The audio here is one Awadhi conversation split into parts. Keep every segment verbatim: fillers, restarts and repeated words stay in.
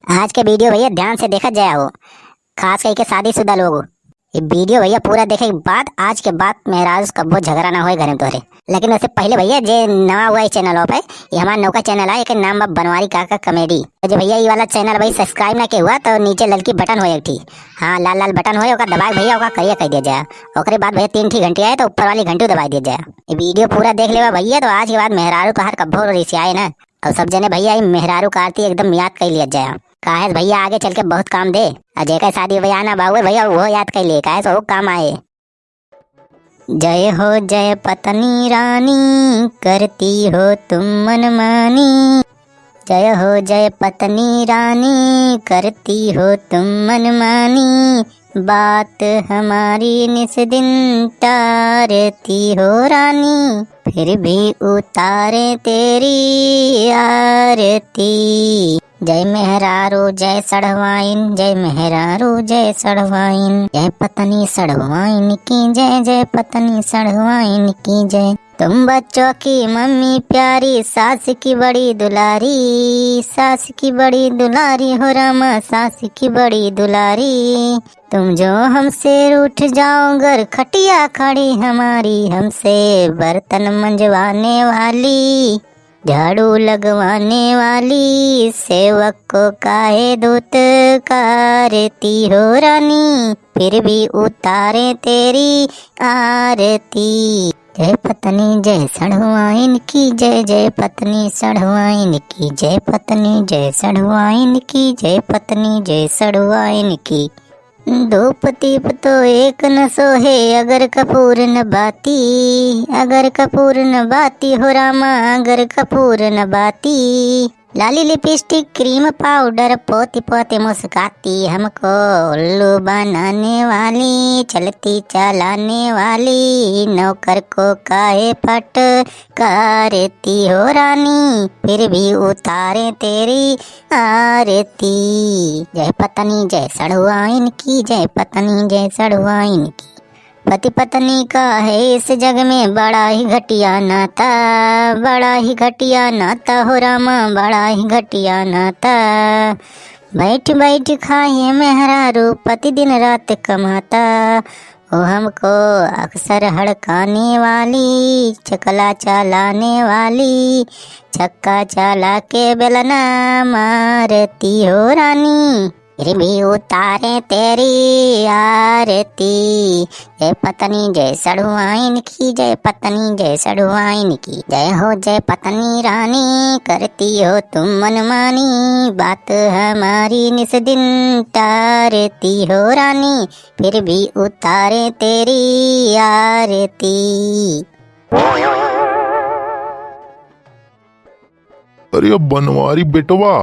आज के video भइया ध्यान से देखत जाया हो, खास करके शादीशुदा लोग। ये video भइया पूरा देखे के बाद, आज के बाद मेहरारू से कब्बो झगड़ा ना होए घर में तोहरे। लेकिन उससे पहले भइया, जे नवा हुआ इस channel पे, ये हमारा नौका channel है, एक नाम बा बनवारी काका comedy। तो जो भइया ये वाला channel भाई subscribe ना के हुआ तो नीचे ललकी button होए एक ठी, हाँ लाल लाल button होए, ओका दबा के भइया ओका करिया कर दिया जाए। ओकरे बाद भइया तीन ठी घंटी आए तो ऊपर वाली घंटी दबा दिया जाए। ये video पूरा देख लेवा भइया, तो आज के बाद मेहरारू तोहार कब्बो रिसियाए ना। और सब जने भइया, ई मेहरारू का आरती एकदम याद कर लिया जाए, काहे से भइया आगे चल के बहुत काम दे। और जेकर शादी ब्याह ना बावे भइया, वो याद कर लिए, काहे से वो काम आए। जय हो जय पत्नी रानी, करती हो तुम मनमानी। जय हो जय पत्नी रानी, करती हो तुम मनमानी। बात हमारी निस दिन टारती हो रानी, फिर भी उतारे तेरी आरती। जय मेहरारू जय सढ़वाइन, जय मेहरारू जय सढ़वाइन, जय पत्नी सढ़वाइन की जय, जय पत्नी सढ़वाइन की जय। तुम बच्चों की मम्मी प्यारी, सास की बड़ी दुलारी, सास की बड़ी दुलारी हो रामा, सास की बड़ी दुलारी। तुम जो हमसे रूठ जाओ, घर खटिया खड़ी हमारी, हमसे बर्तन मंजवाने वाली, झाड़ू लगवाने वाली, सेवक को काहे धुतकारती हो रानी, फिर भी उतारे तेरी आरती। जय पत्नी जय सढ़वाइन की जय, जय पत्नी सढ़वाइन की, जय पत्नी जय सढ़वाइन की, जय पत्नी जय सढ़वाइन की। धूप दीप तो एक न सोहे, अगर कपूर न बाती, अगर कपूर न बाती हो रामा, अगर कपूर न बाती। लाली लिपस्टिक क्रीम पाउडर पोती पोती मुस्काती, हमको उल्लू बनाने वाली, चलती चलाने वाली, नौकर को काहे फटकारती हो रानी, फिर भी उतारे तेरी आरती। जय पत्नी जय सढ़वाइन की, जय पत्नी जय सढ़वाइन की। पति पत्नी का है इस जग में बड़ा ही घटिया नाता, बड़ा ही घटिया नाता हो रामा, बड़ा ही घटिया नाता। बैठ बैठ खाए मेहरारू, पति दिन रात कमाता। वो हमको अक्सर हड़काने वाली, चकला चलाने वाली, चक्का चला के बेलना मारती हो रानी, फिर भी उतारे तेरी आरती। जय पत्नी जय सढ़वाइन की, जय पत्नी जय सढ़वाइन की। जय हो जय पत्नी रानी, करती हो तुम मनमानी, बात हमारी निस दिन टारती हो रानी, फिर भी उतारे तेरी आरती। अरे बनवारी बेटवा,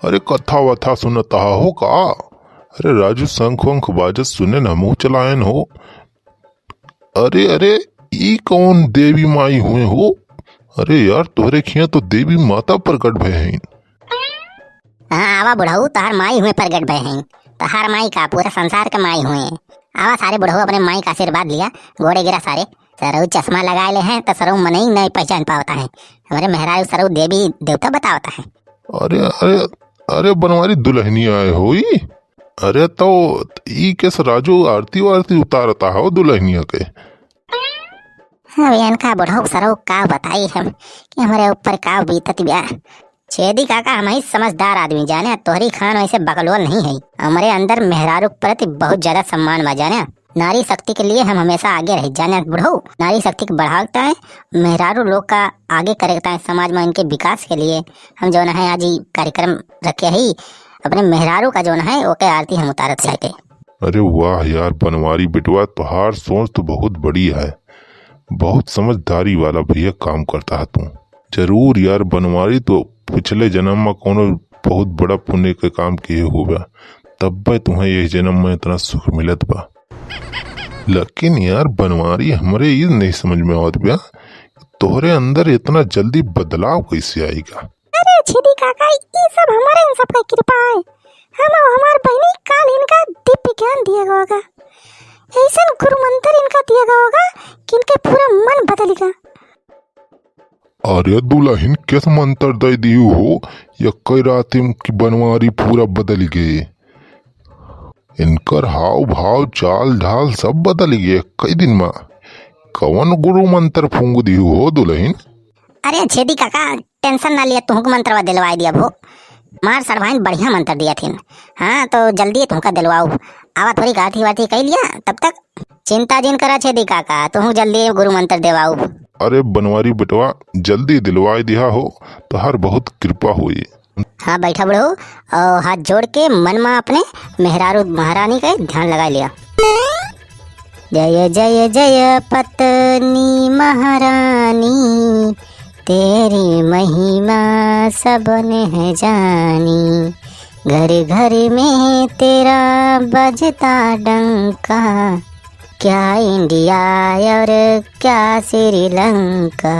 अरे कथा वथा सुनत हा हो का? अरे राजू, शंख वंख बाजत सुने न, हमहू चलायन हो। अरे अरे, ई कौन देवी माई हुए हो? अरे यार, तोहरे खिया तो देवी माता प्रकट भय हैं। हाँ आवा बुढ़ऊ, तोहार माई हुए प्रगट भय हैं। तोहार माई का, पूरा संसार के माई हुए। आवा सारे बुढ़ऊ, अपने माई का आशीर्वाद लिया, गोड़े गिरा सारे। सरऊ चश्मा लगाए ले हैं तो सरऊ मनई नहीं पहचान पावता है। हमरे मेहरारू सरऊ देवी देवता बतावता है। अरे अरे अरे बनवारी, दुल्हनिया आए होई। अरे तो ई केस राजू आरती वारती उतारता हो दुल्हनिया के? अब इनका बुढ़ऊ सरऊ का बताई हम कि हमरे ऊपर का बीतत बिया। छेदी काका, हम ही समझदार आदमी जाने, तोहरी खान वैसे बकलोल नहीं है। हमरे अंदर मेहरारू के प्रति बहुत ज्यादा सम्मान बा जाने। नारी शक्ति के लिए हम हमेशा आगे रही जाने बुढ़ऊ। नारी शक्ति के बढ़ावता है, मेहरारू लोग का आगे करे के ताईं समाज में इनके विकास के लिए हम जौन है आज ई कार्यक्रम रखे ही, अपने मेहरारू का जौन है ओके आरती हम उतारत चाहते। अरे वाह यार बनवारी बेटवा, तोहार सोच तो बहुत बड़ी है, बहुत समझदारी वाला भैया काम करता है तू। जरूर यार बनवारी, तो पिछले जन्म में कोनो बहुत बड़ा पुण्य के काम किए होबा, तब्बे तुम्हें यह जन्म में इतना सुख मिलत बा। लेकिन यार बनवारी, हमरे ई नहीं समझ में आवत बा, तोहरे अंदर इतना जल्दी बदलाव कैसे आएगा? अरे छेदी काका, ई सब हमारे इन सबका कृपा है। हम और हमार बहिनी काल इनका दिव्य ज्ञान दिया गवा का। ऐसन गुरु मंत्र इनका दिया गवा का कि इनके पूरा मन बदल गया। अरे दुल्हन, केस मंत्र दे दिहू हो यक्कई राती में कि बनवारी पूरा बदल गए। इनकर हाव भाव, चाल ढाल सब बदल गए यक्कई दिन में। कवन गुरु मंत्र फूंक दिहु हो दुलहिन? अरे छेदी काका, tension ना लिया, तुहूँ के मंत्रवा दिलवाए दिया हो। मार सड़वाइन बढ़िया मंत्र दिया थिन। हाँ, तो जल्दी तुहूँ का दिलवाऊ। आवा थोड़ी गाठी वाठी कई लिया, तब तक चिंता जिन करा छेदी काका, तुहूँ जल्दी गुरु मंत्र देवाऊ। अरे बनवारी बेटवा, जल्दी दिलवाए दिया हो, तोहार बहुत कृपा होई। हाँ, बैठा बुढ़ऊ, और हाथ जोड़ के मन में अपने मेहरारू महारानी के ध्यान लगा लिया। जय जय जय पत्नी महारानी, तेरी महिमा सबने है जानी। घर घर में तेरा बजता डंका, क्या इंडिया और क्या श्रीलंका।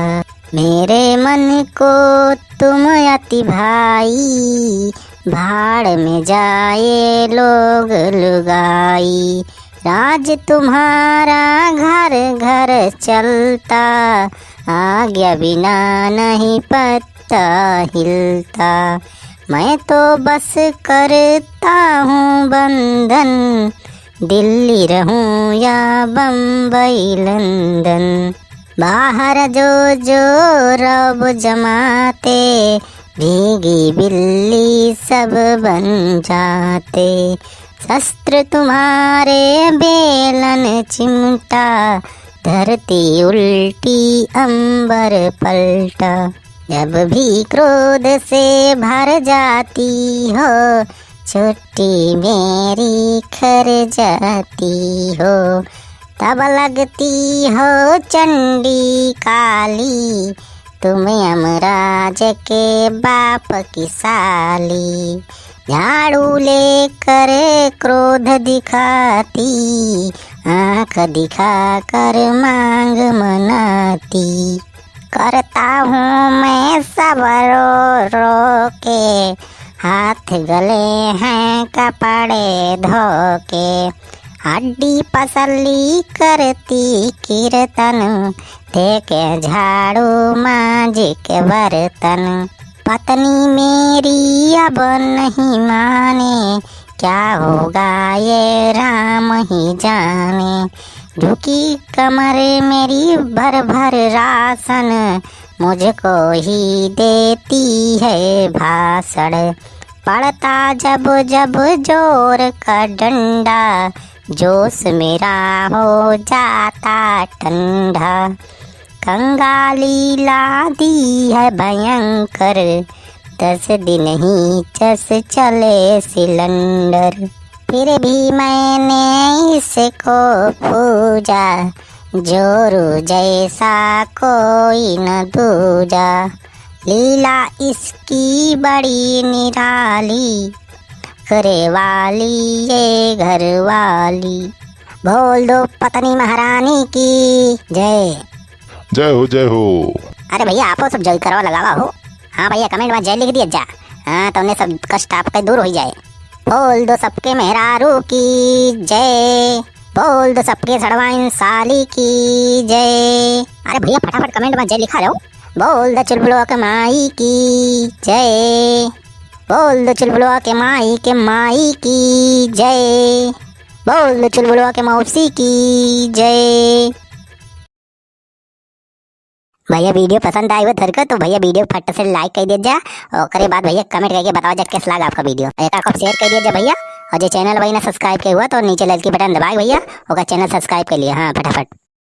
मेरे मन को तुम अति भाई, भाड़ में जाए लोग लुगाई। राज तुम्हारा घर घर चलता, आज्ञा बिना नहीं पत्ता हिलता। मैं तो बस करता हूँ बंधन, दिल्ली रहूं या बम्बई लंदन। बाहर जो जो रब जमाते, भीगी बिल्ली सब बन जाते। शस्त्र तुम्हारे बेलन चिमटा, धरती उल्टी अंबर पलटा। जब भी क्रोध से भर जाती हो, छुट्टी मेरी खर जाती हो, तब लगती हो चंडी काली, तुम यमराज के बाप की साली। झाड़ू लेकर क्रोध दिखाती, आंख दिखाकर मांग मनाती। करता हूँ मैं सब रो रो के, हाथ गले हैं कपड़े धो के। हड्डी पसली करती कीर्तन, दे के झाड़ू मांज के बर्तन। पत्नी मेरी अब नहीं माने, क्या होगा ये राम ही जाने। झुकी कमर मेरी भर भर रासन, मुझको ही देती है भाषण। पड़ता जब जब जोर का डंडा, जोश मेरा हो जाता ठंडा। कंगाली लादी है भयंकर, दस दिन ही चस चले सिलेंडर। फिर भी मैंने इसको पूजा, जोरू जैसा कोई न दूजा। लीला इसकी बड़ी निराली, करे वाली ये घर वाली। बोल दो पत्नी महारानी की जय। जय हो, जय हो। अरे भैया, आपो सब जय करवा लगावा हो। हाँ भैया, comment में जय लिख दिया जा। हाँ, तो उन्हें सब कष्ट आपके दूर हो जाए। बोल दो सबके मेहरारू की जय। बोल दो सबके सड़वाइन साली की जय। अरे भैया, फटाफट comment में जय लिखा जाओ। बोल दो चुलबुलवा के माई की जय। बोल दो चुलबुलवा के माई के माई की जय। बोल दो चुलबुलवा के मौसी की जय। भैया, video पसंद आए हुए थरको तो भैया, video फट से like कर दे जा। ओकरे बाद भैया, comment करके बताओ जा, कैसा लगा आपका video। एक आप share कर दे जा भैया। और जो channel भाई ना subscribe किया हुआ तो नीचे लड़की button दबाए भैया, ओका channel subscribe कर लिया। हाँ, फटाफट।